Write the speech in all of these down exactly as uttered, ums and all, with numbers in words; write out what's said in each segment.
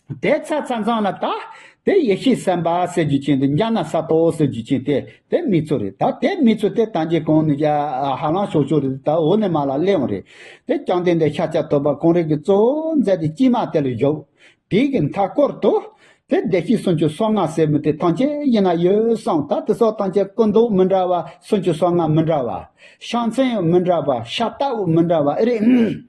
དེ་ཚ་ཚ་ཚང་ལ་ད་དེ་ཡེ་ཤེས་སེམས་དཔའ་ཟེར་རྒྱུ་ཅན་དེ་ཛྙཱ་ན་ས་ཏྭ་ཟེར་རྒྱུ་ཅན་དེ་དེ་མི་ཚོ་རེད། ད་དེ་མི་ཚོ་དེ་ད་འཇིག་གོང་ནས་ཀྱ་ཧ་ལང་ཤོག་ཤོག་རེད། ད་འོ་ནས་མ་ལ་སླེབས་འོང་རེད། དེ་བཅོམ་ལྡན་འདས་ཤཱཀྱ་ཐུབ་པ་ཁོང་རང་གི་གཙོ་བོ་མཛད་དེ་སྐྱེལ་མ་དེ་ལ་བཞུགས། དེའི་གི་མཐའ་སྐོར་དུ་དེ་བདེ་གཤེགས་སུམ་ཅུ་སོ་ལྔ་ཟེར་མི་དེ་ཐམས་ཅད་ཡིན་ན་ཡོད་གསུངས། ད་དེ་སོགས་ཐམས་ཅད་སྐུ་མདོག་མི་འདྲ་བ་སུམ་ཅུ་སོ་ལྔ་མི་འདྲ་བ། ཕྱག་མཚན་མི་འདྲ་བ། ཕྱག་བཏབ་མི་འདྲ་བ་ཨེ་རེད།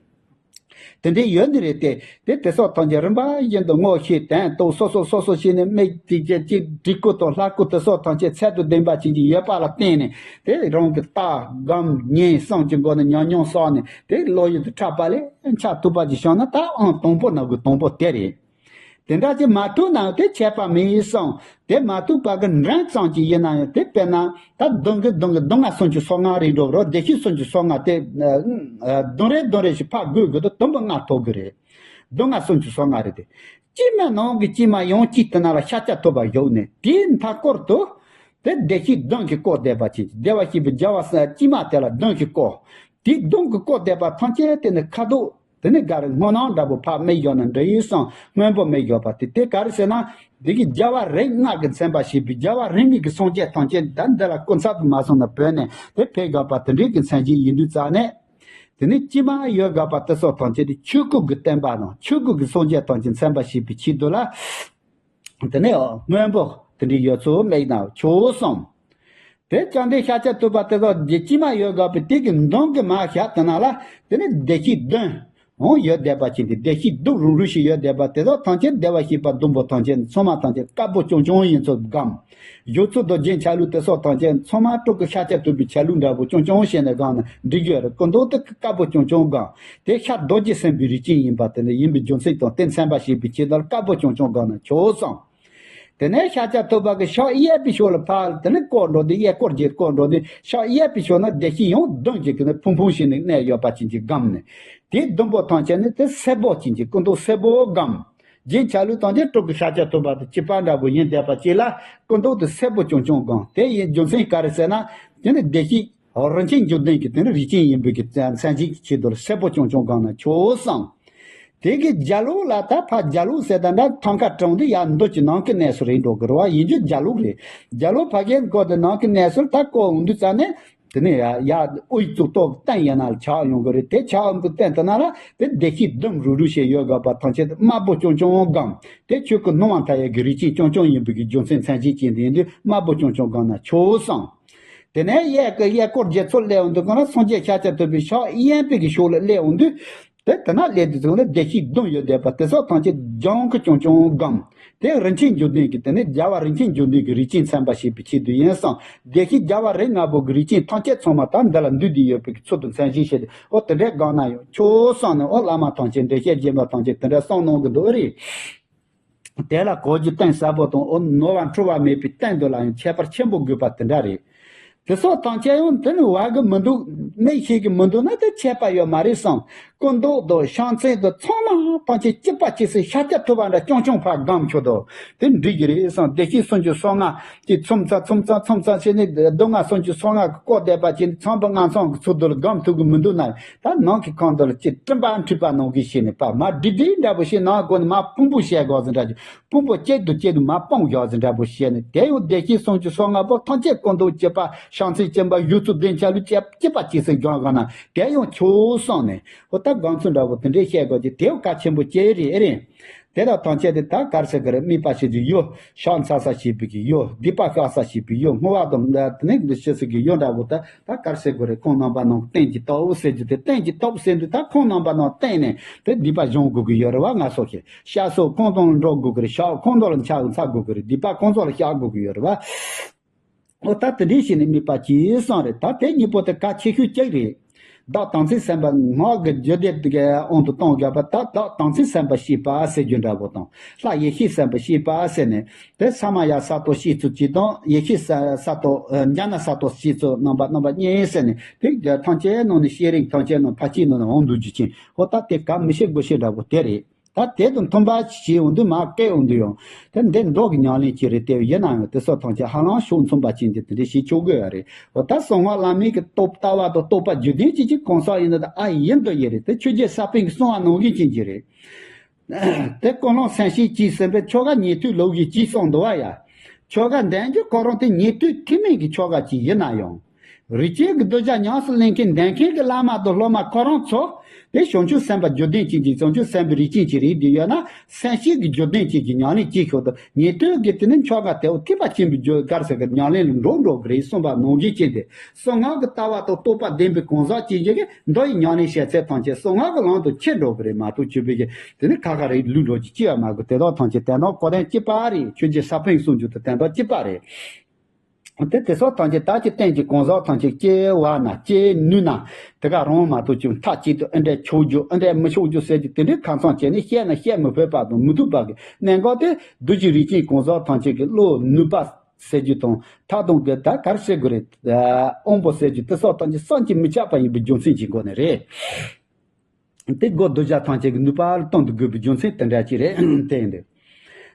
དེ་འདྲའི་ཡོད་ནི་རེད་དེ། དེ་དེ་སོགས་ཐམས་ཅད་རིམ་པ་བཞིན་དུ་ངོ་ཤེས་དོན་རྟོགས་སོ་སོ་སོ་སོ་བྱས་ནས་དམིགས་ཏེ་ཅི་ཅི་སྒྲིག་བཀོད་དང་ལྷ་སྐུ་དེ་སོགས་ཐམས་ཅད་ཚད་དང་ལྡན་པ་ཅན་གྱི་ཡོད་པ་ལ་བརྟེན་ནས་དེ་རང་གི་ལྟ་སྒོམ་ཉན་གསུམ་གྱི་སྒོ་ནས་ཉམས་མྱོང་བསགས་ནས་དེ་བློ་ཡུལ་དུ་འཁྲབ་པ་ལས་ཆ་ཐུབ་པ་ཅིག་བྱུང་ན་ད་ཨང་དང་པོ་ནང་གི་དང་པོ་དེ་རེད། དེ་འདྲ་ཅིག་མ་ཐུབ་ན་དེ་ཁྱད་པར་མེད་གསུངས། དེ་མ་ཐུབ་པ་གི་འདྲེན་ཙམ་ཅིག་ཡིན་ན་ཡང་དེ་དཔེར་ན་ད་བདུན་གི་བདུན་གི་བདུན་ལྔ་སུམ་ཅུ་སོ་ལྔ་རེད་འགྲོ་རོགས། བདེ་གཤེགས་སུམ་ཅུ་སོ་ལྔ་དེ་བདུན་རེ་བདུན་རེ་ཞིག་ཕར་དགོས་དགོས་དུས་དུམ་བུ་ལྔ་ཐོབ་གི་རེད། བདུན་ལྔ་སུམ་ཅུ་སོ་ལྔ་རེད་དེ། སྐྱེལ་མ་ནང་གི་སྐྱེལ་མ་ཡང་གཅིག་དེ་ན་ལ་ཤཱཀྱ་ཐུབ་པ་བཞུགས་ནས་དེའི་མཐའ་སྐོར་དུ་དེ་བདེ་གཤེགས་བདུན་གྱིས་བསྐོར་བསྡད་པ་ཅན་གྱི་བདེ་བར་གཤེགས་པའི་རྒྱལ་བ་སྐྱེལ་མ་དེ་ལ་བདུན་གྱིས་བསྐོར། དེ་བདུན་གྱིས་བསྐོར་བསྡད་པ་ཐམས་ཅད་དེ་ནི་ཁ་དོག་དེ་ནི་ག་རེ་སྔོ་ནག་འདྲ་པོ་ཕར་མིག་བཞག་ན་འདྲ་ཡིན་གསུངས། སྔོན་པོ་མིག་བཞག་པ་དེ་དེ་ག་རེ་ཟེར་ན། འདི་གི་རྒྱལ་བ་རིགས་ལྔ་གིས་མཚན་པར་བྱས་པའི་རྒྱལ་བ་རིགས་ལྔ་གི་སངས་རྒྱས་ཐམས་ཅད་ད་འདི་ལ་སྐུ་ཚབ་ཏུ་མ་སོང་ན་བོད་ནས་དེ་ཕེབས་དགོས་པ་དེ་འདྲའི་གི་མཚན་གཞི་ཡིན་དུས་ཙང་ནས། དེ་ནི་སྐྱེལ་མ་ཡོད་དགོས་པ་དེ་སོགས་ཐམས་ཅད་དེ་ཆོས་སྐུ་གི་བསྟན་པ་དང་ཆོས་སྐུ་གི་སངས་རྒྱས་ཐམས་ཅད་མཚན་པར་བྱས་པའི་ཆེད་དུ་ལ། དེ་ནས་སྔོན་པོ་དེ་འདྲའི་ཡོད་ཚུལ་མིག་ནང་ཆོས་གསུངས། དེ་བཅོམ་ལྡན་ཤཱཀྱ་ཐུབ་པ་དེ་དག་བདེ་སྐྱེལ་མ་ཡོད་དགོས་པའི་དེ་གི་མདུན་གྱི་མ་ཞག་དེ་ན་ལ་དེ་ནི་བདེ་གཤེགས་བདུན་འོང་ཡོད་བསྡད་པ་ཅན་དེ་བདེ་གཤེགས་གདུབ་རུབ་རུབ་ཞིག་ཡོད་བསྡད་པ་དེ་དག་ཐམས་ཅད་བདེ་བར་གཤེགས་པ་བདུན་པོ་ཐམས་ཅད་ཚང་མ་ཐམས་ཅད་དཀར་པོ་ཅུང་ཅུང་ཡིན་ཚུལ་སྒོམ། བཞུགས་ཚུལ་དང་རྒྱན་ཆ་ལུགས་དེ་སོགས་ཐམས་ཅད་ཚང་མ་སྤྲུལ་སྐུ་ཤཱཀྱ་ཐུབ་པའི་ཆ་ལུགས་འདྲ་པོ་ཅུང་ཅུང་བྱས་ནས་སྒོམ་ན་འགྲིག་གི་རེད། སྐུ་མདོག་དེ་དཀར་པོ་ཅུང་ཅུང་སྒོམ། དེ་ཤར་རྡོ་རྗེ་སེམས་དཔའི་རིགས་ཅན་ཡིན་པ་དེ་ལ་ཡིན་པའི་རྒྱུ་མཚན་དང་དེ་མཚན་པ་ཞེས་པའི་ཆེད་དུ་དཀར་པོ་ཅུང་ཅུང་སྒོམ་ན་ཆོག་གསུངས། དེ་ནས་ཤཱཀྱ་ཐུབ་པ་གི་ཕྱག་གཡས་པའི་ཕྱོགས་ལ་ཕར་དེ་ནས་བསྐོར་འགྲོ་དུས་གཡས་སྐོར་གྱིས་བསྐོར་འགྲོ་དུས་ཕྱག་གཡས་པའི་ཕྱོགས་ན་བདེ་གཤེགས་ཡང་བདུན་གྱིས་ཀྱི་ནི་ཕུང་ཕུང་བྱས་ནས་གནས་ཡོད་པ་ཅན་གྱི་སྒོམ་ནས། དེའི་བདུན་པོ་ཐམས་ཅད་ནི་དེ་སེར་པོ་ཅན་གྱི་སྐུ་མདོག་སེར་པོ་སྒོམ། རྒྱན་ཆ་ལུགས་ཐམས་ཅད་སྤྲུལ་སྐུ་ཤཱཀྱ་ཐུབ་པ་དང་གཅིག་པ་འདྲ་པོ་ཡིན་བསྡད་པ་ཅིག་ལ་སྐུ་མདོག་དེ་སེར་པོ་ཅུང་ཅུང་སྒོམ། དེ་ཡི་རྒྱུ་མཚན་ག་རེ་ཟེར་ན། དེ་ནི་བདེ་གཤེགས་རིན་ཆེན་འབྱུང་ལྡན་གྱི་དེ་ནི་རིགས་ཅན་ཡིན་པའི་གི་མཚན་གཞི་གི་ཆེད་དུ་སེར་པོ་ཅུང་ཅུང་སྒོམ་ན་ཆོག་གསུངས། དེ་གི་རྒྱབ་ལོགས་ལ་ད་ཕར་རྒྱབ་ལོགས་ཟེར་ད་འདྲ་ཐང་ཀ་དྲངས་དུས་ཡར་མདོ་གི་ནང་གི་གནས་སུ་རེད་འགྲོ་གི་རེད་བ། ཡིན་རྒྱུ་རྒྱབ་ལོགས་རེད། རྒྱབ་ལོགས་ཕ་གིར་བསྐོར་དུས་ནང་གི་གནས་སུ་ད་བསྐོར་འོང་དུས་ཙ་ནས། དེ་ནས་ཡ་ཡ་དབུའི་གཙུག་ཏོར་སྟེང་ཡིན་ན་ཆགས་ཡོང་གི་རེད། དེ་ཆགས་འོང་གི་སྟེང་དེ་ན་ལ་དེ་བདེ་གཤེགས་གདུབ་རུབ་རུབ་བྱས་ཡོད་དགོས་པ་ཐམས་ཅད་དམར་པོ་ཅུང་ཅུང་སྒོམ། དེ་ཆོས་སྐུ་སྣང་བ་མཐའ་ཡས་ཀྱི་རིགས་ཅན་ཅུང་ཅུང་ཡིན་པའི་གི་རྒྱུ་མཚན་མཚན་གཞི་ཅན་དུ་ཡིན་དུས་དམར་པོ་ཅུང་ཅུང་སྒོམ་ན་ཆོག་གསུངས། དེ་ནས་གཡས་ཀྱི་གཡས་སྐོར་རྒྱལ་ཚུལ་སླེབས་འོང་དུས་གང་ལ་སངས་རྒྱས་ཤཱཀྱ་ཐུབ་པའི་ཕྱག་གཡས་པའི་གི་ཕྱོགས་ལ་སླེབས་འོང་དུས། དེ་དེ་ན་སླེབས་དུས་ཚོད་ལ་བདེ་གཤེགས་གདུབ་ཡོད་བསྡད་པ་དེ་སོགས་ཐམས་ཅད་ལྗང་ཁུ་ཅུང་ཅུང་སྒོམ། དེ་རིན་ཆེན་འབྱུང་ལྡན་གྱི་དེ་ནི་རྒྱལ་བ་རིན་ཆེན་འབྱུང་ལྡན་གྱི་རིགས་ཅན་མཚན་པ་ཞེས་པའི་ཆེད་དུ་ཡིན་གསུངས། བདེ་གཤེགས་རྒྱལ་བ་རིགས་ལྔ་པོ་གི་རིགས་ཅན་ཐམས་ཅད་ཚང་མ་ད་འདི་ལ་འདུས་ཏེ་ཡོད་པའི་གི་ཚུལ་དུ་མཚན་གཞི་བྱས་ཏེ་ཨོ་དེ་འདྲའི་སྒང་ན་ཡང་ཆོག་གསུངས་ནས་ཨོ་བླ་མ་ཐམས་ཅད་འགྲེལ་བཤད་རྒྱས་པ་ཐམས་ཅད་དེ་འདྲ་གསུངས་གནང་གི་འདུག་རེད། དེ་ལ་གོས་ཀྱི་སྟེང་གསལ་པོ་དང་ཨོ་ནོར་བ་འཁྲུལ་བ་མེད་པའི་སྟེང་དུ་ལ་ཡང་ཁྱད་པར་ཆེན་པོ་དགོས་པ་དེ་འདྲ་རེད། དེ་སོགས་ཐམས་ཅད་ཡང་དེ་ནི་བ་གི་མི་འདུག་མིག་ཤེས་ཀྱི་མི་འདུག་ན་དེ་ཁྱད་པར་ཡོད་མ་རེད་བསམ། སྐུ་མདོག་དང་ཕྱག་མཚན་དང་ཚང་མ་ཐམས་ཅད་གཅིག་པ་གཅིག་སེ་ཤཱཀྱ་ཐུབ་པ་འདྲ་རྐྱང་རྐྱང་ཕར་སྒོམ་ཆོག་དོ། དེ་འགྲིག་གི་རེད་བསམ། བདེ་གཤེགས་སུམ་ཅུ་སོ་ལྔ་གི་མཚམས་ཚ་མཚམས་ཚ་མཚམས་ཚ་བྱས་ནས་སྡུག་བསྔལ་སུམ་ཅུ་སོ་ལྔ་གི་བསྐོར་བསྡད་པ་བྱས་ནས་ཚངས་པ་མངའ་ཚང་གི་ཚུལ་དུ་ལ་སྒོམ་ཐུབ་ཀྱི་མི་འདུག་ན། ད་ནང་གི་ཁང་དུ་ལ་ཅིག་སྤྲིན་པ་འཁྲིགས་པ་ནང་གི་བྱས་ནས་པ་མ་འགྲིག་འགྲིག་འདྲ་པོ་བྱས་ནང་སྒོ་ནས་མ་ཕུང་པོ་བྱས་དགོས་ཟིན་འདྲ་ཅིག་ཕུང་པོ་གཅིག་ཏུ་གཅིག་ཏུ་མ་སྤུངས་བཞག་ཟིན་འདྲ་པོ་བྱས་ནས་དེ་ཡང་བདེ་གཤེགས་སུམ་ཅུ་སོ་ལྔ་པོ་ཐམས་ཅད་སྐུ་མདོག་གཅིག་པ་ཕྱག་མཚན་གཅིག་པ་བཞུགས་ཚུལ་རྒྱན་ཆ་ལུགས་གཅིག་པ་གཅིག་སེ་སྦྱོང་ག་ན་དེ་ཡང་ཆོག་གསུངས་ནས་ཨོ་ད་སྒོམ་ཚུལ་འདྲ་པོ་དེ་འདྲའི་བཤད་དགོས་ཀྱི་དེ་ཡང་གལ་ཆེན་པོ་ཅིག་རེད་ཨེ་རེད། དེ་དག་ཐམས་ཅད་དེ་ད་གར་སེ་ག་རེ་དམིགས་པ་བྱེད་ཀྱི་ཡོད། ཕྱག་འཚལ་ས་བྱེད་པའི་གི་ཡོད། སྡིག་པ་བཤགས་ས་བྱེད་པའི་ཡོད། བསྔོ་བ་དང་དེ་ནས་འདི་ཤེས་སུ་གི་ཡོད་འདྲ་པོ་ད། ད་གར་སེ་ག་རེ་ཁོང་རྣམ་པ་རྣམས་རྟེན་གྱི་སྟོབས་ཟེར་རྒྱུ་དེ་རྟེན་གྱི་སྟོབས་ཟེར་དུས་ད་ཁོང་རྣམ་པ་རྣམས་བརྟེན་ནས་དེ་སྡིག་པ་སྦྱོང་དགོས་ཀྱི་ཡོད་རེད་བ། ང་སོགས་ཀྱིས་བཤགས་སོ་ཁོང་དང་འགྲོགས་དགོས་ཀྱི་རེད། བཤགས་ཁོང་དང་ལ་ཕྱག་འཚལ་དགོས་ཀྱི་རེད། སྡིག་པ་ཁོང་ཚོ་ལ་བཤགས་དགོས་ཀྱི་ཡོད་རེད་བ། ཨོ་ད་དེ་འདྲའི་བྱས་ནས་དམིགས་པ་ཅིག་བསམ་རེད། ད་དེ་གཉིས་པོ་དེ་གལ་ཆེ་ཤོས་གཅིག་རེད། བདག་དམ་ཚིག་སེམས་དཔའ་སྔགས་ཀྱི་རྒྱུད་སྡེ་དེ་གའི་དབང་དུ་གཏོང་དགོས་པ་ད་བདག་དམ་ཚིག་སེམས་དཔའ་ཤེས་པ་ཟེར་རྒྱུ་འདྲ་པོ་དང་ལྷ་ཡེ་ཤེས་སེམས་དཔའ་ཤེས་པ་ཟེར་ནས། དེ་ས་མ་ཡ་ས་ཏོ་ཤེས་ཚུལ་གཅིག་དང་ཡེ་ཤེས་ས་ས་ཏོ་ཨ་ཛྙཱ་ན་ས་ཏོ་ཤེས་ཚུལ་རྣམ་པ་རྣམ་པ་གཉིས་ཟེར་ནས་དེ་ཐམས་ཅད་ནང་ནས་ཤེས་རིག་ཐམས་ཅད་ནང་ཕར་ཕྱིན་ནང་ནས་འོང་འདུག་རྒྱུ་ཅན་ཨོ་ད་དེ་ག་མི་ཤེས་དགོས་ཤེས་འདྲ་པོ་དེ་རེད། ད་དེ་དང་མཐུན་པ་བྱེད་འོང་དུས་མ་སྐད་འོང་དུས་ཡང་དེ་འདི་མདོ་གི་ཉམས་ལེན་གྱི་རེད་དེ་ཡིན་ན་ཡང་དེ་སོགས་ཐམས་ཅད་ཧ་ལམ་ཕྱོགས་མཚུངས་པ་ཅན་དེ་དེ་འདྲ་བྱེད་ཆོག་གི་ཡོད་རེད། ཨོ་ད་གསང་སྔགས་བླ་མེད་ཀྱི་རྟོགས་ལྟ་བ་དང་རྟོགས་པ་རྒྱུད་ལྡན་ཅན་གྱི་གང་ཟག་ཡིན་ན་ད་ཨ་ཡིན་དུ་ཡིན་རེད། དེ་ཆོས་རྗེ་ས་པཎ་གྱིས་གསུངས་པ་ནང་བཞིན་ཅན་གྱི་རེད། དེ་ཀུན་སློང་སེམས་བསྐྱེད་ཀྱིས་ཟིན་པའི་ཆོ་ག་ཉན་ཐོས་ལུགས་ཀྱི་ཅེས་གསུངས་འདུག་བ་ཡ། ཆོ་ག་འདོན་རྒྱུ་ཁོ་རང་དེ་ཉན་ཐོས་ཐུན་མིན་གྱི་ཆོ་ག་ཅིག་ཡིན་ན་ཡང་། རིགས་ཅན་གྱི་གདུལ་བྱ་ཉམས་སུ་ལེན་མཁན་འདོན་མཁན་གྱི་བླ་མ་དང་སློབ་མ་ཁོ་རང་ཚོ། དེ་བྱང་ཆུབ་སེམས་དཔའ་བརྒྱུད་ལྡན་ཅན་གྱི་བྱང་ཆུབ་སེམས་དཔའི་རིགས་ཅན་ཅིག་རེད་འདི་ཡོད་ན། སེམས་བསྐྱེད་ཀྱི་བརྒྱུད་ལྡན་ཅན་གྱི་ཉམས་ལེན་བྱེད་ཆོག་ཏུ་ཉན་ཐོས་ཀྱི་དེ་ནི་ཆོ་ག་དེའོ་ཐེག་པ་ཆེན་པོའི་རྒྱུད་གར་ཟེར་གྱི་ཉམས་ལེན་ལ་འགྲོ་འགྲོ་གི་རེད་གསུངས་པ་ནང་བཞིན་བྱས་ཏེ། གསང་སྔགས་ཀྱི་ལྟ་བ་དང་རྟོགས་པ་ལྡན་པའི་གང་ཟག་ཅིག་ཡིན་གྱི་མདོ་ཡི་ཉམས་ལེན་བྱེད་ཚད་ཐམས་ཅད་གསང་སྔགས་ཀྱི་ལམ་དུ་ཁྱེར་འགྲོ་གི་རེད་མ་གཏོགས་ཆོས་པའི་གི་དེ་ནི་ཁ་ཁ་རེད་ལུས་འགྲོ་གི་ཅི་ཡང་མ་གི་དེ་དག་ཐམས་ཅད་དོན་དམ་གོ་དོན་གཅིག་པ་རེད། ཆོས་ཀྱི་ས་ཕུན་སུམ་ཚོགས་དེ་དོན་དམ་གཅིག་པ་རེད། དེ་དེ་སོགས་ཐམས་ཅད་ད་ཀྱི་རྟེན་གྱི་གང་ཟག་ཐམས་ཅད་སྐྱེ་བ་ན་སྐྱེ་ནུས་ན་དེ་ག་རང་མ་གཏོགས་ཀྱི་མཐའ་གཅིག་ཏུ་ཨེ་འདྲ་ཆོག་རྒྱུ་ཨེ་འདྲ་མི་ཆོག་རྒྱུ་ཟེར་གྱི་དེ་འདྲའི་ཁ་མཚང་བྱས་ནས་བཤད་ན་བཤད་མི་ཕོད་པ་དང་མི་ཐུབ་པ་གི་གནད་འགག་དེ་གདུལ་བྱའི་རིགས་ཅན་གང་ཟག་ཐམས་ཅད་ཀྱི་བློ་ནུས་པ་ཟེར་རྒྱུ་དང་མཐའ་དང་གི་ད་གར་བཤད་དགོས་རེད། དབང་པོ་ཟེར་རྒྱུ་དེ་སོགས་ཐམས་ཅད་བསམ་གྱིས་མི་ཁྱབ་པ་ཡིན་པའི་རྒྱུ་མཚན་གྱི་སྒོ་ནས་རེད། དེ་སྒོ་གདུལ་བྱ་ཐམས་ཅད་ཀྱི་ནུས་པ་ལ་གཏོང་དུ་དགོས་པའི་རྒྱུ་མཚན་དེ་འདྲ་ཅིག་རེད། དེ་ཡིན་དུས།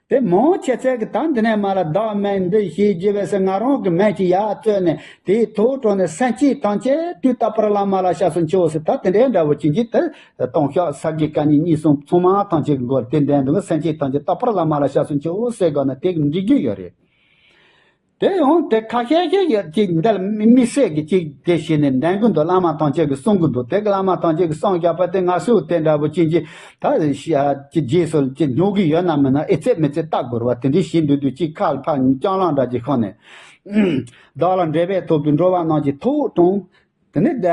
དེ་མང་ཆེ་ཚད་ཀྱི་ད་འདི་ནས་མ་ལ་བདག་མིང་འདི་ཞེས་བགྱི་བས་ཟེར་ང་རང་གི་མིང་ཅིག་ཡར་བཙོས་ནས་དེའི་ཐོག་དྲངས་ནས་སེམས་བསྐྱེད་ཐམས་ཅད་དུས་རྟག་པར་བླ་མ་ལ་སྐྱབས་སུ་མཆིའོ་ཟེར། ད་དེ་འདྲའི་འདྲ་བོ་ཅིག་གིས་དེ་ལྟུང་བཤགས་ས་དགེ་བཀའ་རྙིང་གཉིས་གསུམ་ཚང་མ་ཐམས་ཅད་ཀྱི་སྒོ་ལ་དེ་འདྲའི་འདུག་སེམས་བསྐྱེད་ཐམས་ཅད་རྟག་པར་བླ་མ་ལ་སྐྱབས་སུ་མཆིའོ་ཟེར་དགོས་ན་དེ་གི་འགྲིག་རྒྱུ་ཡོད་རེད། དེ་ཡང་དེ་ཁ་ཤས་ཤིག་ཡོད་ཅིག་འདི་ལ་དམིགས་བསལ་གྱི་ཅིག་དེ་བྱས་ནས་འདོན་གི་འདུག་བླ་མ་ཐམས་ཅད་ཀྱིས་གསུང་གི་འདུག་དེ་གི་བླ་མ་ཐམས་ཅད་ཀྱིས་གསུང་བཞག་པ་དེ་ང་ཚོས་དེ་འདྲ་བོ་ཅན་གྱི་ད་ཅིག་རྗེས་སུ་ཅིག་ཉོ་གི་ཡོད་ན་མིན་ན་ཨེ་ཚེ་མི་ཚེ་ལྟ་དགོས་རེད་བ། དེ་འདྲའི་བྱེད་འདུག་དུས་ཅིག་ཁ་ལ་ཕར་རྐྱང་ལངས་འདྲ་ཅིག་ཤོར་ནས། བདག་ལ་འབྲེལ་བས་ཐོབ་པའི་འགྲོ་བ་རྣམས་ཀྱི་ཐོག་དྲངས། དེ་ནས་ད་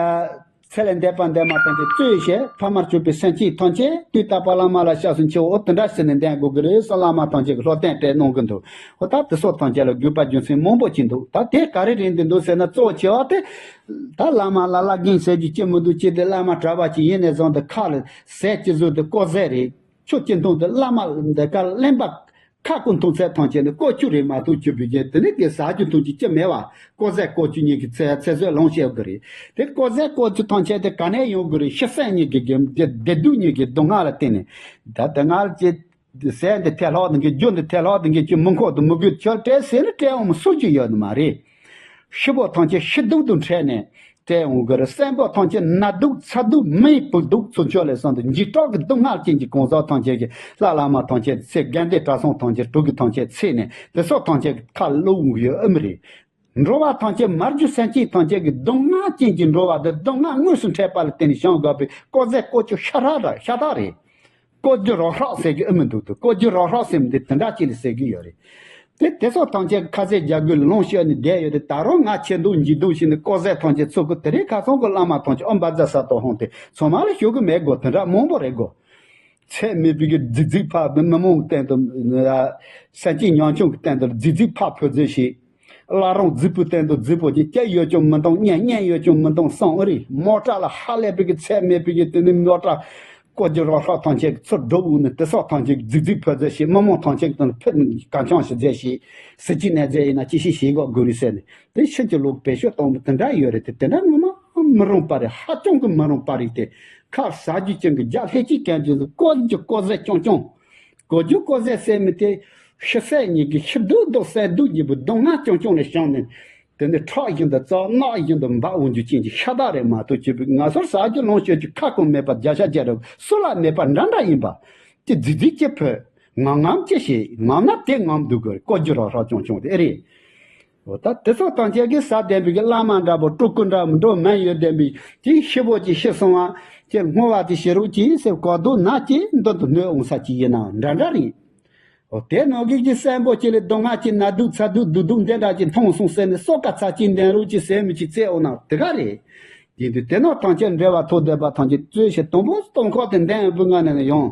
ཚེ་ལས་འདས་པ་འདས་མ་ཐམས་ཅད་གཙོས་བྱས་ཕ་མར་གྱུར་པའི་སེམས་ཅན་ཐམས་ཅད་དུས་རྟག་པར་བླ་མ་ལ་སྐྱབས་སུ་མཆིའོ། དེ་འདྲ་ཟེར་ནས་འདོན་དགོས་ཀྱི་རེད་ཟེར་བླ་མ་ཐམས་ཅད་ཀྱིས་སློབ་སྟོན་སྤྲད་གནང་གི་འདུག་འོ་ད་དེ་སོགས་ཐམས་ཅད་ལ་དགོས་པ་རྒྱུ་མཚན་མང་པོ་ཅིག་འདུག་ད་དེ་ག་རེ་རེད་འདི་འདུག་ཟེར་ན་གཙོ་ཆེ་བ་དེ་ད་བླ་མ་ལ་བླ་རྒན་ཟེར་རྒྱུ་ཅི་མི་འདུག་ཅི་དེ་བླ་མ་གྲྭ་པ་ཅིག་ཡིན་ནས་བཟུང་སྟེ་ཁ་ལ་ཟས་ཅི་བཟོས་དེ་ཀོ་ཟས་རེད། ཆུ་ཅི་འཐུང་དེ་བླ་མ་འདི་གར་གླེན་པ། ཁ་ཀུན་འཐུང་ཚད་ཐམས་ཅད་ནི་ཀོ་ཆུ་རེད་མ་གཏོགས་ཆུ་བུད་ཀྱི་དེ་ནི་དེ་ཟ་རྒྱུ་འཐུང་རྒྱུ་ཅི་མེད་བ། ཀོ་ཟས་ཀོ་ཆུ་གཉིས་ཀྱི་ཚེ་ཚེ་བཟོད་ལོངས་སྤྱོད་དགོས་རེད། དེ་ཀོ་ཟས་ཀོ་ཆུ་ཐམས་ཅད་དེ་ག་ནས་ཡོང་དགོས་རེད། ཤི་གསོན་གཉིས་ཀྱི་དགེ་བདེ་སྡུག་གཉིས་ཀྱི་སྡུག་བསྔལ་ལ་བརྟེན་ནས། ད་དེ་སྔར་གྱི་ཟས་འདི་ཐལ་ལྷག་འདི་གི་རྒྱུ་འདི་ཐལ་ལྷག་འདི་གི་ཆུ་མི་འཁོར་དུ་མི་དགོས་ཆོག་སྤྲད་ཟེར་ནི་སྤྲད་འོང་མི་སུ་གཅིག་ཡོད་ནི་མ་རེད། ཤི་བོ་ཐམས་ཅད་ཤི་སྡུག་ཏུ་འཕྲད་ནས། སྤྲད་འོང་གི་རེད། གསོན་པོ་ཐམས་ཅད་ན་སྡུག་ཚ་སྡུག་མིའི་སྤུ་སྡུག་ཚུན་ཆད་ལས་བསམ་དུ་འཇིགས་སྐྲག་གི་སྡུག་བསྔལ་ཅན་གྱི་གང་ཟག་ཐམས་ཅད་ཀྱི་ལྷ་བླ་མ་ཐམས་ཅད་ཚེ་དགེ་འདུན་གྲྭ་ཚང་ཐམས་ཅད་གྲོགས་ཀྱི་ཐམས་ཅད་ཚེ་ནས་དེ་སོགས་ཐམས་ཅད་ཀྱི་ཁ་བླུག་འོང་གི་ཡོད་ཨེ་མི་རེད། འགྲོ་བ་ཐམས་ཅད་མར་རྒྱུ་སེམས་ཅན་ཐམས་ཅད་ཀྱི་སྡུག་བསྔལ་ཅན་གྱི་འགྲོ་བ་འདི་སྡུག་བསྔལ་དངོས་སུ་འཕྲད་པ་ལ་བརྟེན་ནས་བྱུང་དགོས་པའི་ཀོ་ཟས་ཀོ་ཆུ་ཤ་ཁྲག་ར་ཤ་སྟག་རེད། ཀོ་རྒྱུ་རོ་ཧྲག་ཟེར་གྱི་ཨེ་མི་འདུག་ཏུ། ཀོ་རྒྱུ་རོ་ཧྲག་ཟེར་མི་འདི་དེ་འདྲ་ཅིག་ལ་ཟེར་གྱི་ཡོད་རེད། དེ་དེ་སོགས་ཐམས་ཅད་ཁ་ཟས་རྒྱ་གོས་ལ་ལོངས་སྤྱོད་ནས་བསྡད་ཡོད་དེ། ད་རུང་ང་ཆེ་མདོག་འཇིགས་མདོག་བྱས་ནས་ཀོ་ཟས་ཐམས་ཅད་ཚུགས་ཀྱི་དེ་རིང་ཁ་སང་གི་བླ་མ་ཐམས་ཅད་ཨོ་འབའ་ཛ་ས་ཏོ་ཧོང་དེ་ཚང་མ་ལ་ཞུ་གི་མེད་གོ། དེ་འདྲ་མང་པོ་རེད་གོ། ཚད་མེད་པའི་གི་རྫིག་རྫིག་ཕ་མི་མང་གི་སྟེང་དུ་སེམས་ཅན་ཉམ་ཆུང་གི་སྟེང་དུ་རྫིག་རྫིག་ཕ་ཕོ་རྫིག་བྱས། བླ་རུང་རྫིག་པོའི་སྟེང་དུ་རྫིག་པོ་ཅིག་སྐྱེ་ཡོད་ཀྱང་མི་འདང་གཉེན་གཉེན་ཡོད་ཀྱང་མི་འདང་བསམ་ཨེ་རེད། མོ་ཊ་ལ་ཧ་ལས་པའི་གི་ཚད་མེད་པའི་གི་དེ་ནི་མོ་ཊ་ཀོ་རྒྱུ་རོ་ཧྲག་ཐམས་ཅད་ཚུར་སྒྲུབ་འོང་ནས་དེ་སོགས་ཐམས་ཅད་རྫིག་རྫིག་ཕོ་རྫིག་བྱས། མི་མང་ཐམས་ཅད་དང་ཕུད་གང་འཚམ་ཞིག་རྫིག་བྱས། ཟི་ཅི་ནས་རྫིག་ཡིན་ན་ཅི་ཞིག་བྱེད་དགོས་དགོས་རེད་ཟེར་ནས་དེ་ཕྱིན་ཅི་ལོག་བེད་སྤྱོད་གཏོང་བ་དེ་འདྲ་ཡོད་རེད། དེ་དེ་འདྲ་ངོ་མ་མི་རུང་པ་རེད། ཧ་ཅང་གི་མི་རུང་པ་རེད། དེ་ཁ་ཟ་རྒྱུ་ཅན་གྱི་རྒྱ་ལྷས་ཀྱི་གན་ཅན་ཀོ་རྒྱུ་ཀོ་ཟས་རྐྱང་རྐྱང་། ཀོ་རྒྱུ་ཀོ་ཟས་ཟེར་མི་དེ་ཤི་གསོན་གཉིས་ཀྱི་ཤི་སྡུག་སྡུག་གསོན་སྡུག་གཉིས་པོ་སྡུག་བསྔལ་རྐྱང་རྐྱང་ལས་བྱུང་ནས། དེ་ནི་ཁྲག་བཞིན་དུ་བཙོག་རྣག་བཞིན་དུ་འབག་འོང་རྒྱུ་ཅན་གྱི་ཤ་སྟག་རེད་མ་གཏོགས་ཅི་བུ་ང་ཚོར་ཟ་རྒྱུ་ལོངས་སྤྱོད་ཀྱི་ཁ་ཀུན་མེད་པ་བརྒྱ་ཆ་བརྒྱ་རེད། སུ་ལ་མེད་པ་འདྲ་འདྲ་ཡིན་པ། ཅི་རྫིག་རྫིག་ཅི་ཕོད། ངམ་ངམ་ཅི་བྱེད། ངམ་ན་དེ་ངམ་འདུག་གི་ཀོ་རྒྱུ་རོ་ཧྲག་རྐྱང་རྐྱང་དེ་ཨེ་རེད། འོ་ད་དེ་ཚོ་ཐམས་ཅད་ཀྱི་ཟ་བདེན་པའི་གི་བླ་མ་འདྲ་པོ་སྤྲུལ་སྐུ་འདྲ་མི་འགྲོ་མིན་ཡོད་བདེན་པའི་ཅི་ཤི་བོ་ཅི་ཤི་སོང་བ་ཅི་སྔོ་བ་ཅི་ཤི་རུག་ཅི་ཟེར་གོ་ལྡོག་ན་ཅི་མདུན་དུ་གནོད་འོང་ས་ཅི་ཡིན་ན་འདྲ་འདྲ་རེད། འོ་དེ་ནང་གི་གི་གསོན་པོ་ཅི་ལས་སྡུག་བསྔལ་ཅི་ན་སྡུག་ཚ་སྡུག་སྡུག་སྡུག་འདི་འདྲ་ཅི་མཐོང་སོང་ཟེར་ནས་སོ་ཀ་ཚ་ཅི་འདོན་རུག་ཅི་ཟེར་མི་ཅི་བཙལ་འོང་ན་དེ་ག་རེད། ཡིན་དུས་དེ་ནང་ཐམས་ཅད་འབྲེལ་བ་ཐོགས་བསྡད་པ་ཐམས་ཅད་རྩོད་བྱེད་དང་པོ་སྟོང་ཁོག་དེ་འདོན་འབུལ་ང་ནས་ཡོང་།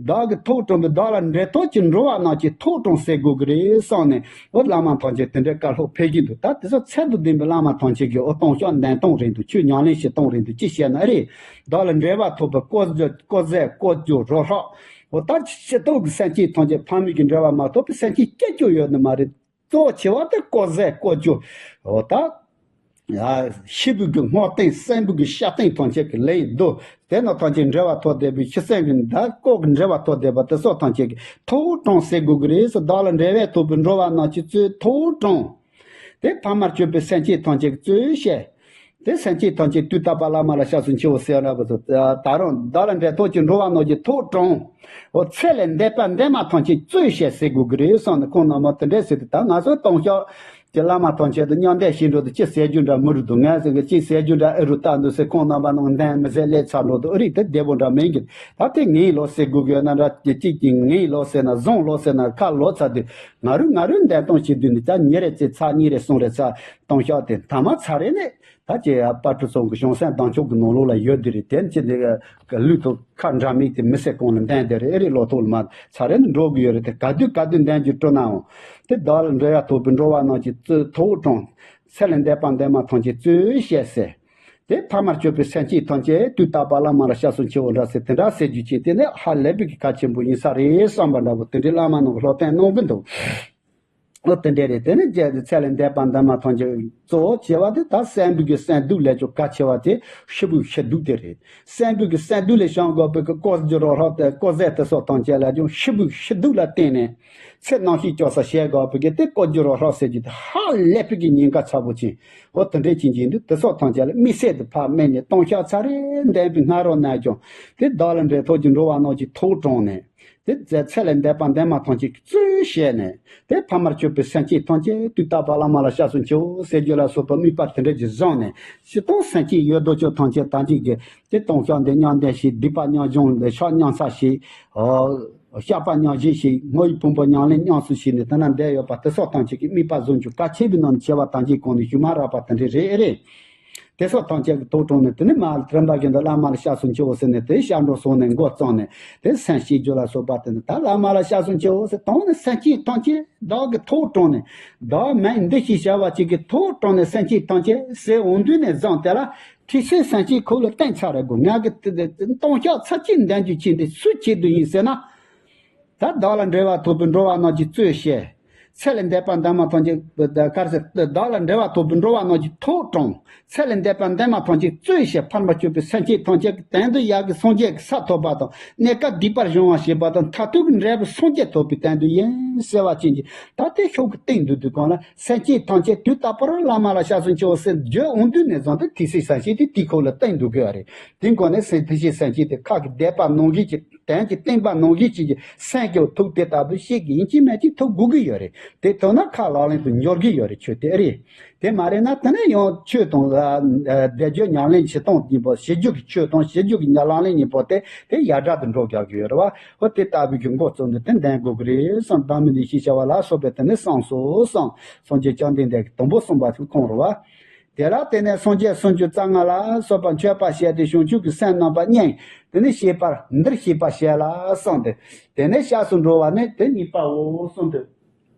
བདག་གི་ཐོག་དྲངས་པའི་བདག་ལ་འབྲེལ་ཐོགས་ཀྱི་འགྲོ་བ་རྣམས་ཀྱི་ཐོག་དྲངས་ཟེར་དགོས་ཀྱི་རེད་བསམ་ནས་འོ་བླ་མ་ཐམས་ཅད་དེ་འདྲའི་བཀའ་སློབ་ཕེབས་ཀྱི་འདུག་ད་དེ་ཚོ་ཚད་དང་ལྡན་པའི་བླ་མ་ཐམས་ཅད་ཀྱིས་འོ་ལྟུང་བཤགས་འདོན་སྟངས་རེད་འདུག་ཆོས་ཉམས་ལེན་བྱེད་སྟངས་རེད་འདུག་ཅི་བཤད་ན་ཨེ་རེད། བདག་ལ་འབྲེལ་བ་ཐོགས་པའི་ཀོ་ཟས་ཀོ་རྒྱུ་རོ་ཧྲག་འོ་ད་ཤི་སྟོང་གི་སེམས་ཅན་ཐམས་ཅད་ཕ་མེས་ཀྱི་འབྲེལ་བ་མ་ཐོབ་པའི་སེམས་ཅན་སྐྱེ་རྒྱུ་ཡོད་ནི་མ་རེད། གཙོ་ཆེ་བ་དེ་ཀོ་ཟས་ཀོ་རྒྱུ། འོ་ད། ཤི་བོ་གི་སྔོ་སྟེང་གསོན་པོ་གི་ཤ་སྟེང་ཐམས་ཅད་ཀྱི་ལས་འདུ། དེ་ནང་ཐམས་ཅད་འབྲེལ་བ་ཐོགས་བསྡད་པའི་ཤི་གསོན་གྱི་མདའ་ཀོ་གི་འབྲེལ་བ་ཐོགས་བསྡད་པ་དེ་སོགས་ཐམས་ཅད་ཀྱི་ཐོག་དྲངས་ཟེར་དགོས་ཀྱི་རེད་ཟེར། བདག་ལ་འབྲེལ་བས་ཐོགས་པའི་འགྲོ་བ་རྣམས་ཀྱི་གཙོས་ཐོག་དྲངས། དེ་ཕ་མར་གྱུར་པའི་སེམས་ཅན་ཐམས་ཅད་ཀྱི་གཙོས་བཤད། དེ་སེམས་ཅན་ཐམས་ཅད་དུས་རྟག་པར་བླ་མ་ལ་སྐྱབས་སུ་མཆིའོ་ཟེར་ར་བ་དང་། ད་རུང་བདག་ལ་འབྲེལ་ཐོགས་ཀྱི་འགྲོ་བ་རྣམས་ཀྱི་ཐོག་དྲངས། འོ་ཚེ་ལས་འདས་པ་འདས་མ་ཐམས་ཅད་བརྩོན་བྱས་ཟེར་དགོས་ཀྱི་རེད་བསམ་ནས། ཁོང་རྣམ་པ་དེ་འདྲས་ཟེར་ཏེ། ད་ང་ཚོ་ལྟུང་བཤགས་ཀྱི་བླ་མ་ཐམས་ཅད་དུ་མཉམ་འདེགས་བྱེད་འགྲོ་དུས་ཅི་ཟེར་རྒྱུ་འདྲ་མི་རུ་འདུག་ངས་ཟེར་གི་ཅི་ཟེར་རྒྱུ་འདྲ་ཨེ་རུ་ལྟ་འདུག་ཟེར། ཁོང་རྣམ་པ་རྣམས་འདན་མི་ཟེར་ལས་ཚར་འགྲོ་འདུག་ཨེ་རེད། དེ་བདེ་པོ་འདྲ་མིན་གྱི། ད་དེ་ངའི་ལོ་ཟེར་དགོས་ཀྱི་ཡོད་ན་འདྲ། དེ་གཅིག་གིས་ངའི་ལོ་ཟེར་ན་བཟང་ལོ་ཟེར་ན་ཁ་ལོ་ཚར་དུས། ང་རུ་ང་རུ་འདན་སྟོང་བྱེད་དུས་འདི་ད་ཉིན་རེ་ཚེ་ཚར་གཉིས་རེ་གསུམ་རེ་ཚར་ལྟུང་བཤགས་དེ་མཐའ་མ་ཚར་རེ་ནས། ད་ཅི་ཡ་དཔལ་སྤྲུལ་ཚང་གི་བྱང་སེམས་གདེང་འཇོག་གི་ནང་ལོགས་ལ་ཡོད་དེ་རེད། དེ་ཅི་འདི་ག་ལུས་ཐོག་ཁ་འདྲ་མིན་དེ་མི་སེར་གང་ལ་འདན་དེ་རེད། ཨེ་རེད། ལོ་ཐོག་ལ་མ་ཚར་རེ་ནས་འགྲོ་གི་ཡོད་རེད། དེ་ག་དུས་ག་དུས་འདན་རྒྱུ་སྤྲོ་ནའང་། དེ་བདག་ལ་འབྲེལ་བ་ཐོགས་པའི་འགྲོ་བ་རྣམས་ཀྱི་ཐོག་དྲངས། ཚེ་ལས་འདས་པ་འདས་མ་ཐམས་ཅད་བརྩོན་བྱས་ཟེར། དེ་ཕ་མར་གྱུར་པའི་སེམས་ཅན་ཐམས་ཅད་དུས་རྟག་པར་བླ་མ་ལ་སྐྱབས་སུ་མཆིའོ་འདྲ་ཟེར། དེ་འདྲ་ཟེར་རྒྱུ་ཅན་དེ་ནི་ཧ་ལས་པའི་གི་གལ་ཆེན་པོ་ཡིན་ས་རེད་བསམ་པ་འདྲ་པོ་དེ་འདྲའི་བླ་མ་རྣམས་ཀྱིས་སློབ་སྟོན་གནང་གི་འདུག་འོ་དེ་འདྲ་རེད། དེ་ནི་རྗེས་སུ་ཚེ་ལས་འདས་པ་འདས་མ་ཐམས་ཅད་གཙོ་བོ་བྱས་པ་དེ་ད་གསོན་པོ་གི་གསོན་སྡུག་ལས་ཀྱང་གལ་ཆེ་བ་དེ་ཤི་བོའི་ཤི་སྡུག་དེ་རེད། གསོན་པོ་གི་གསོན་སྡུག་ལས་བྱང་དགོས་པའི་གི་ལྐོག་གྱུར་རོ་ལྷག་དེ་ལྐོག་ཟས་དེ་སོགས་ཐམས་ཅད་ལས་ཀྱང་ཤི་བོའི་ཤི་སྡུག་ལ་བརྟེན་ནས། ཚེ་རྣམ་ཤེས་སྐྱོ་ས་བྱས་དགོས་པའི་གི་དེ་ལྐོག་གྱུར་རོ་ལྷག་ཟེར་རྒྱུ་དེ་ཧ་ལས་པའི་གི་ཉེན་ཁ་ཚ་པོ་ཅན། འོ་དེ་འདྲའི་ཅན་ཅན་འདུག་དེ་སོགས་ཐམས་ཅད་ལ་དམིགས་བསལ་དུ་ཕར་སྨད་ནས་ལྟུང་བཤགས་ཚར་རེ་འདོན་པའི་སྔ་རོལ་ན་ཀྱང་། དེ་བདག་ལ་འབྲེལ་ཐོགས་ཀྱི་འགྲོ་བ་རྣམས་ཀྱི་ཐོག་དྲངས་ནས། དེ་ཚེ་ལས་འདས་པ་འདས་མ་ཐམས་ཅད་ཀྱི་བརྩོན་བྱས་ནས། དེ་ཕ་མར་གྱུར་པའི་སེམས་ཅན་ཐམས་ཅད་དུས་རྟག་པར་བླ་མ་ལ་སྐྱབས་སུ་མཆིའོ་ཟེར་རྒྱུ་ལ་སོགས་པ་དམིགས་པ་དེ་འདྲ་ཅིག་བཟུང་ནས། སྤྱིར་བཏང་སེམས་ཅན་ཡོད་དོ་ཅོག་ཐམས་ཅད་ད་ཅིག་གི་དེ་ལྟུང་བཤགས་འདི་མཉམ་འདེགས་བྱས། སྡིག་པ་མཉམ་སྦྱོང་ལས་ཕྱག་མཉམ་འཚལ་བྱས། ཨོ། བཤགས་པ་མཉམ་བཞེས་བྱས། བསྔོ་བའི་ཕུང་པོ་ཉམས་ལེན་ཉམས་སུ་བྱས་ནས། དེ་ན་འདས་ཡོད་པ་དེ་སོགས་ཐམས་ཅད་ཀྱི་དམིགས་པ་བཟུང་རྒྱུ་གལ་ཆེ་བའི་ནང་ནས་ཆེ་བ་ཐམས་ཅད་གོང་ནས་ཞུས་མ་རག་པ་དེ་འདྲ་རེད། ཨེ་རེད། དེ་སོགས་ཐམས་ཅད་ཀྱི་ཐོག་དྲངས་ནས། དེ་ནས་མ་རིམ་པ་བཞིན་དུ་བླ་མ་ལ་སྐྱབས་སུ་མཆིའོ་ཟེར་ནས་དེ་སྐྱབས་འགྲོ་སོང་ནས་འགོ་བརྩམས་ནས། དེ་སེམས་བསྐྱེད་རྒྱུ་ལ་སོགས་པ་དེ་ནི་ད་བླ་མ་ལ་སྐྱབས་སུ་མཆིའོ་ཟེར་དྲངས་ནས། སེམས་ཅན་ཐམས་ཅད་བདག་གི་ཐོག་དྲངས་ནས། བདག་མིང་འདི་ཞེས་བྱ་བ་ཅིག་གི་ཐོག་དྲངས་ནས། སེམས་ཅན་ཐམས་ཅད་ཟེར་འོང་དུས་ནས་བཟུང་སྟེ་ལ། ཁྲིད་སའི་སེམས་ཅན་ཁོ་ལ་བསྟན་ཚར་རེ་དགོས། ང་གི་ལྟུང་བཤགས་ཚར་གཅིག་འདོན་རྒྱུ་ཅན་དེ་སུའི་ཆེད་དུ་ཡིན་ཟེར་ན། ད་བདག་ལ་འབྲེལ་བ་ཐོགས་པའི་འགྲོ་བ་རྣམས་ཀྱི་བརྩོན་བྱས། ཚེ་ལས་འདས་པ་འདས་མ་ཐམས་ཅད་གར་ཟེར། བདག་ལ་འབྲེལ་བ་ཐོགས་པའི་འགྲོ་བ་རྣམས་ཀྱི་ཐོག་དྲངས། ཚེ་ལས་འདས་པ་འདས་མ་ཐམས་ཅད་བརྩོན་བྱས། ཕ་མར་གྱུར་པའི་སེམས་ཅན་ཐམས་ཅད་ཀྱི་དོན་དུ་ཡར་གྱི་སངས་རྒྱས་ཀྱི་ས་ཐོབ་པ་དང་། གནས་སྐབས་སྡིག་པ་སྦྱང་བ་བྱེད་པ་དང་། མཐར་ཐུག་གི་འབྲས་བུ་སངས་རྒྱས་ཐོབ་པའི་དོན་དུ་ཡིན་ཟེར་བ་ཅན་གྱི། ད་དེ་ཤོག་གི་སྟེང་དུ་དུས་གང་ལ་སེམས་ཅན་ཐམས་ཅད་དུས་རྟག་པར་བླ་མ་ལ་སྐྱབས་སུ་མཆིའོ་ཟེར་བརྗོད་འོང་དུས་ནས་བཟུང་སྟེ་དེ་སྲིད་སེམས་ཅན་དེ་དེའི་ཁོག་ལ་བསྟན་འདུག་དགོས་པ་རེད། དེའི་སྒོ་ནས་སེམས་དེ་བཞིན་སེམས་ཅན་དེ་ཁ་གི་བཟླས་པ་ནང་བཞིན་གྱི། དོན་གྱི་བསྟན་པ་ནང་བཞིན་གྱི་སེམས་ཀྱི་ཐུགས་དེ་ལྟ་བུ་ཞིག་གི་ཡིན་གཅིག་མིན་གཅིག་ཐུགས་དགོས་ཀྱི་ཡོད་རེད། དེ་ཐུབ་ན་ཁ་ལག་ལེན་དུ་འབྱོར་གྱི་ཡོད་རེད། ཆོས་དེ་རེད། དེ་མ་རེད་ན་དེ་ནས་ཡང་ཆོས་དང་། ཨ། བཟླས་བརྗོད་ཉམས་ལེན་བྱེད་སྟངས་གཉིས་པོ། བྱེད་རྒྱུ་གི་ཆོས་དང་བྱེད་རྒྱུ་གི་ཉམས་ལེན་གཉིས་པོ་དེ་དེ་ཡ་བྲལ་དུ་འགྲོ་དགོས་ཀྱི་ཡོད་རེད་བ། འོ་དེ་ལྟ་བུའི་གི་འགོ་བཙུགས་ནས་དེ་འདོན་དགོས་ཀྱི་རེད་བསམ། བདག་མིང་འདི་ཞེས་བྱ་བ་ལ་སོགས་པས་དེ་ནས་གསུངས་སོ་གསུངས། སངས་རྒྱས་བཅོམ་ལྡན་འདས་ཀྱིས་དང་པོ་གསུངས་པ་དེ་ཁོང་རེད་བ། དེ་ལ་བརྟེན་ནས་སངས་རྒྱས་སུམ་ཅུ་རྩ་ལྔ་ལ་སོགས་པ་མཆོད་པ་བྱས་ཏེ་བྱང་ཆུབ་ཀྱི་སེམས་རྣམ་པ་གཉིས། དེ་ནས་བསྐྱེད་པར་འདིར་བསྐྱེད་པར་བྱས་ལ་གསུངས་ཏེ། དེ་ནས་སྐྱབས་སུ་འགྲོ་བ་ནི་དེ་གཉིས་པའོ་གསུངས་ཏེ།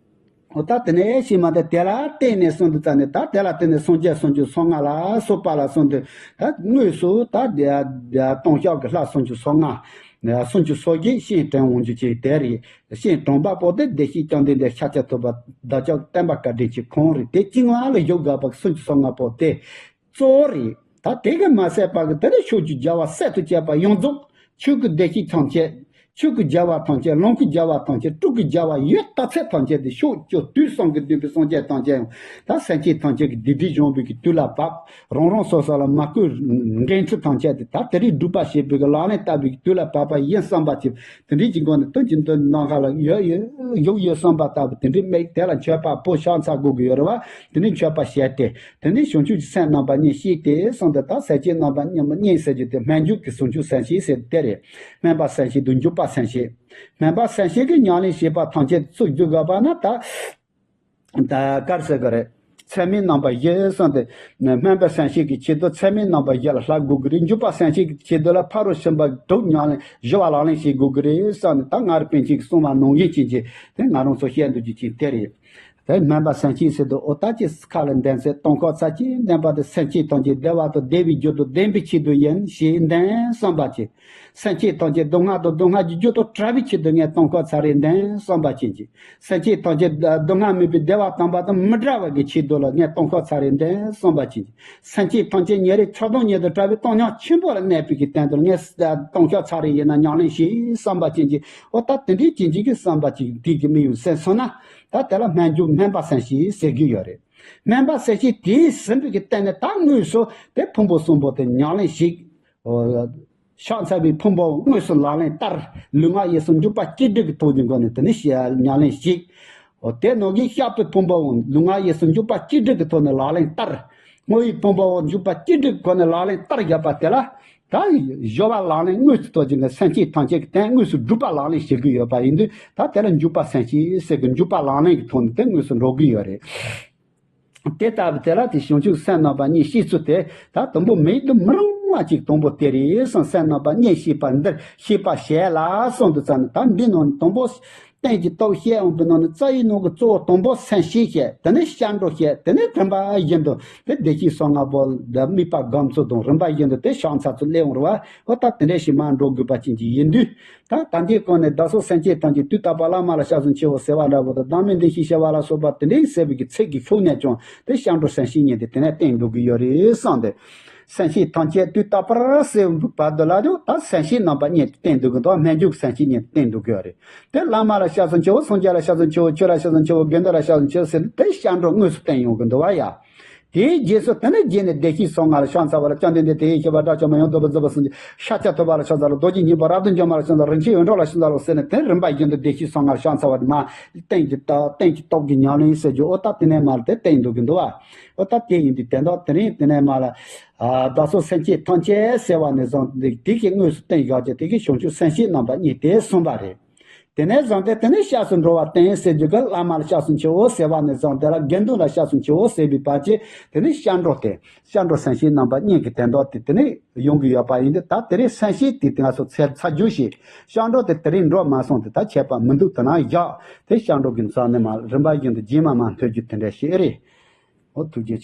འོ་ད་དེ་ནས་ཤི་མ་དེ་དེ་ལ་བརྟེན་ནས་གསུངས་ཏེ་ཙ་ནས། ད་དེ་ལ་བརྟེན་ནས་སངས་རྒྱས་སུམ་ཅུ་སོ་ལྔ་ལ་སོགས་པ་ལ་གསུངས་ཏེ། ད་དངོས་སུ་ད་དེ་ལྟུང་བཤགས་ཀྱི་ལྷ་སུམ་ཅུ་སོ་ལྔ། སུམ་ཅུ་སོ་བརྒྱད་སྤྱན་དྲངས་འོང་རྒྱུ་ཅིག་དེ་རེད། སྤྱན་དྲངས་པ་པོ་དེ་བདེ་གཤེགས་བཅོམ་ལྡན་འདས་ཤཱཀྱ་ཐུབ་པ་བདག་ཅག་བསྟན་པ་བཀའ་དྲིན་ཅན་ཁོང་རེད། དེ་བཅིངས་པ་ལ་བཞུགས་དགོས་པ་སུམ་ཅུ་སོ་ལྔ་པོ་དེ་གཙོ་བོ་རེད། ད་དེ་གིས་མ་ཟད་པ་གི་དེ་ནས་ཕྱོགས་བཅུའི་རྒྱལ་བ་སྲས་དང་བཅས་པ་ཡོངས་རྫོགས། ཆོས་ཀྱི་བདེ་གཤེགས་ཐམས་ཅད། ཆོས་ཀྱི་རྒྱལ་བ་ཐམས་ཅད། ལོངས་སྐུའི་རྒྱལ་བ་ཐམས་ཅད། སྤྲུལ་སྐུའི་རྒྱལ་བ་ཡོད་མཐའ་ཚད་ཐམས་ཅད་དེ་ཕྱོགས་བཅུ་དུས་གསུམ་གྱི་འདུས་པའི་སངས་རྒྱས་ཐམས་ཅད་ཡང་ད་སེམས་ཅན་ཐམས་ཅད་ཀྱི་བདེ་སྡུག་སྦྱོང་བའི་གི་དུས་ལ་བབ། རང་རང་སོ་སོ་ལ་མ་བསྐུལ་འགན་འཁྲི་ཐམས་ཅད་དེ་ད་དེ་རིང་སྒྲུབ་པ་བྱེད་པའི་གི་ལག་ལེན་བསྟར་བའི་གི་དུས་ལ་བབ་པ་ཡིན་བསམ་པ་ཅིག་དེ་འདྲའི་གི་སྒོ་ནས་དོན་གྱི་འདི་ནམ་མཁའ་ལ་ཡོད་ཡོད་ཡོད་ཡོད་བསམ་པ་ལྟ་བུ་དེ་འདྲའི་མིག་དེ་ལ་མཆོད་པ་པོ་ཕྱག་འཚལ་དགོས་ཀྱི་ཡོད་རེད་བ། དེ་ནས་མཆོད་པ་བྱས་ཏེ། དེ་ནས་བྱང་ཆུབ་ཀྱི་སེམས་རྣམ་པ་གཉིས་བསྐྱེད་དེ་གསུངས་ཏེ། ད་སེམས་བསྐྱེད་རྣམ་པ་གཉིས་མ་གཉིས་ཟེར་རྒྱུ་དེ་སྨོན་འཇུག་གི་བྱང་ཆུབ་སེམས་བསྐྱེད་ཟེར་དེ་རེད། སྨོན་པ་སེམས་བསྐྱེད་དང་འཇུག་པ་སེམས་བསྐྱེད། སྨོན་པ་སེམས་བསྐྱེད་ཀྱི་ཉམས་ལེན་བྱེད་པ་ཐམས་ཅད་ཚུར་འཇུག་དགོས་པ་ན། ད་ད་ག་རེ་ཟེར་གི་རེད། ཚད་མའི་རྣམ་པ་བཞི་གསུངས་ཏེ། སྨོན་པ་སེམས་བསྐྱེད་ཀྱི་ཆེད་དུ་ཚད་མའི་རྣམ་པ་བཞི་ལ་བསླབ་དགོས་ཀྱི་རེད། འཇུག་པ་སེམས་བསྐྱེད་ཀྱི་ཆེད་དུ་ལ་ཕ་རོལ་ཕྱིན་པ་དྲུག་ཉམས་ལེན་བཞི་པ་ལག་ལེན་བྱེད་དགོས་ཀྱི་རེད་གསུངས་ནས། ད་སྔར་པཎ་ཆེན་གྱིས་གསུངས་པ་ནང་བཞིན་བྱེད་ཀྱི་དེ་ང་རང་ཚོ་བཤད་འདོད་ཀྱི་ཆེད་དེ་རེད། དེ་སྨོན་པ་སེམས་བསྐྱེད་ཟེར་དུས། འོ་ད་ཅི་ཁ་ལ་འདོན་ཚེ་ལྟུང་བཤགས་ཚར་གཅིག་འདོན་པ་དེ་སེམས་བསྐྱེད་ཐམས་ཅད་བདེ་བ་དང་བདེ་བའི་རྒྱུ་དང་ལྡན་པའི་ཆེད་དུ་ཡིན་ཞེས་འདོན་བསམ་པ་བྱེད། སེམས་བསྐྱེད་ཐམས་ཅད་སྡུག་བསྔལ་དང་སྡུག་བསྔལ་གྱི་རྒྱུ་དང་བྲལ་བའི་ཆེད་དུ་ངས་ལྟུང་བཤགས་ཚར་རེ་འདོན་བསམ་པ་བྱེད་ཀྱི། སེམས་བསྐྱེད་ཐམས་ཅད་སྡུག་བསྔལ་མེད་པའི་བདེ་བ་དམ་པ་དང་མི་འབྲལ་བ་གི་ཆེད་དུ་ལ་ངས་ལྟུང་བཤགས་ཚར་རེ་འདོན་བསམ་པ་བྱེད་ཀྱི། སེམས་བསྐྱེད་ཐམས་ཅད་ཉེ་རིང་ཆགས་སྡང་གཉིས་དང་བྲལ་བའི་བཏང་སྙོམས་ཆེན་པོ་ལ་གནས་པའི་གི་དོན་དུ་ངས་ལྟུང་བཤགས་ཚར་རེ་ཡིན་ན་ཉམས་ལེན་བྱེད་བསམ་པ་བྱེད་ཀྱི། འོ་ད་དེ་འདྲའི་བྱེད་ཀྱི་གི་བསམ་པ་བྱེད་ཀྱི་དེ་གི་དམིགས་ཡུལ་གསལ་སོང་ན། ད་དེ་ལ་སྨོན་འཇུག་ སྨན་པ་སེམས་བསྐྱེད་ཟེར་གྱི་ཡོད་རེད། སྨན་པ་སེམས་བསྐྱེད་དེས་ཟིན་པའི་གི་སྟེང་ནས་ད་དངོས་སུ་དེ་ཕུང་པོ་གསུམ་པོ་དེ་ཉམས་ལེན་ཞིག་ཕྱག་འཚལ་བའི་ཕུང་པོ་དངོས་སུ་ལག་ལེན་བསྟར། ལུས་ངག་ཡིད་གསུམ་འཇུག་པ་གཅིག་སྒྲིལ་གྱི་ཐོག་ནས་སྒོ་ནས་དེ་ནས་ཉམས་ལེན་ཞིག་དེ་ནང་གི་བཤགས་པའི་ཕུང་པོའང་ལུས་ངག་ཡིད་གསུམ་འཇུག་པ་གཅིག་སྒྲིལ་གྱི་ཐོག་ནས་ལག་ལེན་བསྟར། བསྔོ་བའི་ཕུང་པོའང་འཇུག་པ་གཅིག་སྒྲིལ་གྱི་ཐོག་ནས་ལག་ལེན་བསྟར་བཞག་པ་དེ་ལ། ད་སྦྱོར་བ་ལག་ལེན་དངོས་སུ་གཏོད་ཅིང་གི་སེམས་བསྐྱེད་ཐམས་ཅད་ཀྱི་དོན་དངོས་སུ་སྒྲུབ་པ་ལག་ལེན་བྱེད་ཀྱི་ཡོད་པ་ཡིན་དུས། ད་དེ་ལ་འཇུག་པ་སེམས་བསྐྱེད་ཟེར་གི། འཇུག་པ་ལག་ལེན་གྱི་ཐོག་ནས་དེ་དངོས་སུ་འགྲོ་གི་ཡོད་རེད། དེ་ལྟ་བུ་དེ་ལ་དེ་བྱང་ཆུབ་སེམས་རྣམ་པ་གཉིས་བསྐྱེད་ཚུལ་དེ་ད་དང་པོ་མེད་དུ་མི་རུང་བ་ཅིག་དང་པོ་དེ་རེད་གསུངས། སེམས་རྣམ་པ་གཉིས་བསྐྱེད་པ་འདིར་བསྐྱེད་པ་བྱས་ལ་གསུངས་འདུག་ཙང་ནས། ད་འདི་ནང་ནས་དང་པོ་རྟེན་གྱི་སྟོབས་བཤད་འོང་པའི་ནང་ནས་རྩ་བའི་ནང་གི་གཙོ་བོ་དང་པོ་སེམས་བསྐྱེད་བྱས། དེ་ནས་སྐྱབས་འགྲོ་བྱས། དེ་ནས་རིམ་པ་བཞིན་དུ་དེ་བདེ་གཤེགས་གསང་སྔགས་པོ་དང་དམིགས་པ་སྒོམ་ཚུལ་དང་རིམ་པ་བཞིན་དུ་དེ་ཕྱག་འཚལ་ཚུལ་སླེབས་འོང་རུང་བ། འོ་ད་དེ་འདྲ་ཞིག་མར་འགྲོ་དགོས་པ་ཅན་ཅིག་ཡིན་དུས། ད་ད་ལྟའི་སྐབས་ནས་བདག་སོགས་སེམས་ཅན་ཐམས་ཅད་དུས་རྟག་པར་བླ་མ་ལ་ཕྱག་འཚལ་མཆིའོ་ཟེར་བ་འདྲ་བོ་དང་། བདག་མེད་བདེ་གཤེགས་ཞེས་པ་ལ་སོགས་པ་དེ་འདྲའི་ཟེར་བའི་གི་ཚིག་གི་ཤུགས་ནས་ཀྱང་དེ་སྐྱབས་འགྲོ་སེམས་བསྐྱེད་གཉིས་དེ་དེ་ནས་བསྟན་འགྲོ་གི་ཡོད་རེད་བསམ་སྟེ། སེམས་ཅན་ཐམས་ཅད་དུས་རྟག་པར་ཟེར་བའི་བར་དུ་ལ་ཡང་ད་སེམས་བསྐྱེད་རྣམ་པ་གཉིས་དེ་བསྟན་འགྲོ་གི་འདུག་སྨོན་འཇུག་སེམས་བསྐྱེད་གཉིས་དེ་བསྟན་འགྲོ་གི་ཡོད་རེད། དེ་བླ་མ་ལ་ཕྱག་འཚལ་མཆིའོ། སངས་རྒྱས་ལ་ཕྱག་འཚལ་མཆིའོ། ཆོས་ལ་ཕྱག་འཚལ་མཆིའོ། དགེ་འདུན་ལ་ཕྱག་འཚལ་མཆིའོ་ཟེར་ནས་དེ་སྐྱབས་འགྲོ་དངོས་སུ་བསྟན་ཡོང་གི་འདུག་བ་ཡ། དེའི་རྗེས་སུ་དེ་ནས་རྗེས་ནས་བདེ་གཤེགས་གསང་སྔགས་ལ་ཕྱག་འཚལ་བ་ལ། བཅོམ་ལྡན་འདས་དེ་ཡི་ཤེས་པ་དགྲ་བཅོམ་པ་ཡང་དག་པར་རྫོགས་པར་སངས་རྒྱས། ཤཱཀྱ་ཐུབ་པ་ལ་ཕྱག་འཚལ་ལོ། རྡོ་རྗེ་སྙིང་པོ་རབ་ཏུ་འཇོམས་པ་ལ་ཕྱག་འཚལ་ལོ། རིན་ཆེན་འོད་འཕྲོ་ལ་ཕྱག་འཚལ་ལོ་ཟེར་ནས་དེ་རིམ་པ་བཞིན་དུ་བདེ་གཤེགས་གསང་སྔགས་ལ་ཕྱག་འཚལ་བ་དེ་མར་རྟེན་གྱི་རྟེན་གྱི་སྟོབས་ཀྱིས་ཉམས་ལེན་ཟེར་རྒྱུ། འོ་ད་དེ་ནས་མར་དེ་བསྟན་འདུག་གི་འདུག་བ། འོ་ད་དེ་ཡིན་དུས་དེ་འདྲ་དེ་རིང་དེ་ནས་མར་ལ། ཨ་བདག་སོགས་སེམས་ཅན་ཐམས་ཅད་ཟེར་བ་ནས་བཟུང་སྟེ་དེ་གི་དངོས་སུ་བསྟན་བཞག་ཅིང་། དེ་གི་བྱང་ཆུབ་སེམས་བསྐྱེད་རྣམ་པ་གཉིས་དེ་གསུངས་པ་རེད། དེ་ནས་བཟུང་སྟེ་དེ་ནས་སྐྱབས་སུ་འགྲོ་བ་བསྟན་ཟེར་རྒྱུ་གི། བླ་མ་ལ་སྐྱབས་སུ་མཆིའོ་ཟེར་བ་ནས་བཟུང་སྟེ་ལ་དགེ་འདུན་ལ་སྐྱབས་སུ་མཆིའོ་ཟེར་བའི་བར་གྱི་དེ་ནས་སྐྱབས་འགྲོ་དེ། སྐྱབས་འགྲོ་སེམས་བསྐྱེད་རྣམ་པ་གཉིས་ཀྱི་དོན་དག་དེ་དེ་ནས་ཡོང་གི་ཡོད་པ་ཡིན་དུས། ད་དེ་རིང་སེམས་བསྐྱེད་དེ་དེ་ང་ཚོ་ཚར་ཚར་རྒྱུ་ཞིག་སྐྱབས་འགྲོ་དེ་དེ་རིང་འགྲོ་མ་སོང་དེ་ད་ཁྱད་པར་མི་འདུག་དེ་ན་བཞག་དེ་སྐྱབས་འགྲོ་གི་མཚམས་ནས་མར་རིམ་པ་བཞིན་དུ་རྗེས་མ་མར་འཐོན་རྒྱུ་དེ་འདྲ་ཞིག་རེད། འོ་ཐུགས་རྗེ་ཆེ།